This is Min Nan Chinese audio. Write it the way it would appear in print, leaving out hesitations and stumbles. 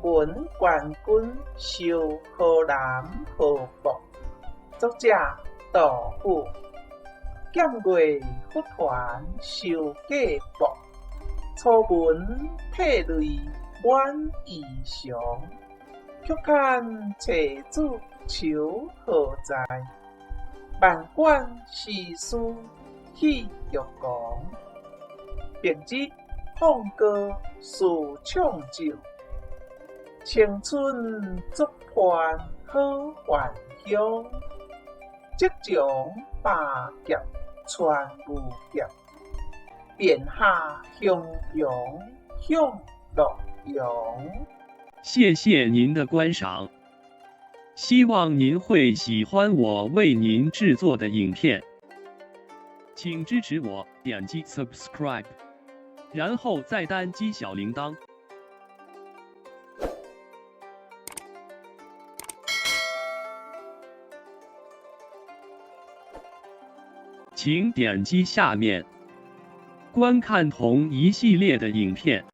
文冠軍受河南河薄，作者杜甫。劍月忽還修價薄，初聞涕淚滿衣裳。曲堪冊子愁何在？萬卷詩書氣欲狂。白日放歌思唱酒，青春足盼好還鄉。即將罷劍傳無俠，便下洶陽向洛陽。謝謝您的觀賞，希望您會喜歡我為您製作的影片，請支持我點擊 subscribe，然後再單擊小鈴鐺。請點擊下面觀看同一系列的影片。